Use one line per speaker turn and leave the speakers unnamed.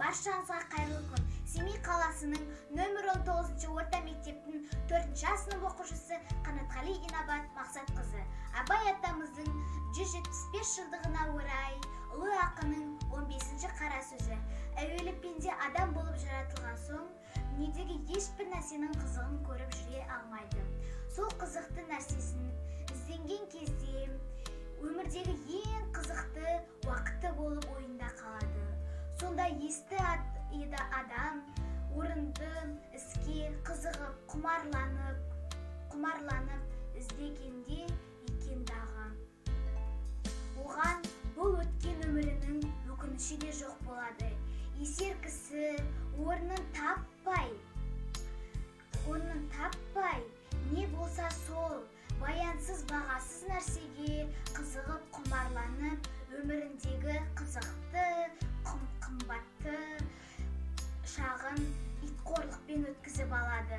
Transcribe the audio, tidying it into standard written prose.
Баршаңызға қайырлы күн! Семей қаласының нөмір 19 орта мектептің 4 А сынып оқушысы Қанатқали Инабат Мақсатқызы Абай атамыздың 175 жылдығына орай ұлы ақынның 15 қара сөзі. Әуелі пенде адам болып жаратылған соң, дүниедегі ешбір нәрсенің қызығын көріп жүре алмайды. Сол қызықты нәрсесін ізденген кезде өмірдегі ең қызықты уақыты болып ойында қалады. Сонда есті еді адам орынды іске қызығып, құмарланып іздегенде екен дағы, оған бұл өткен өмірінің өкініші де жоқ болады. Есер кісі орнын таппай, не болса сол баянсыз, бағасыз нәрсеге қызығып, құмарланып, өміріндегі қызықты, қымбатты шағын итқорлықпен өткізіп алады.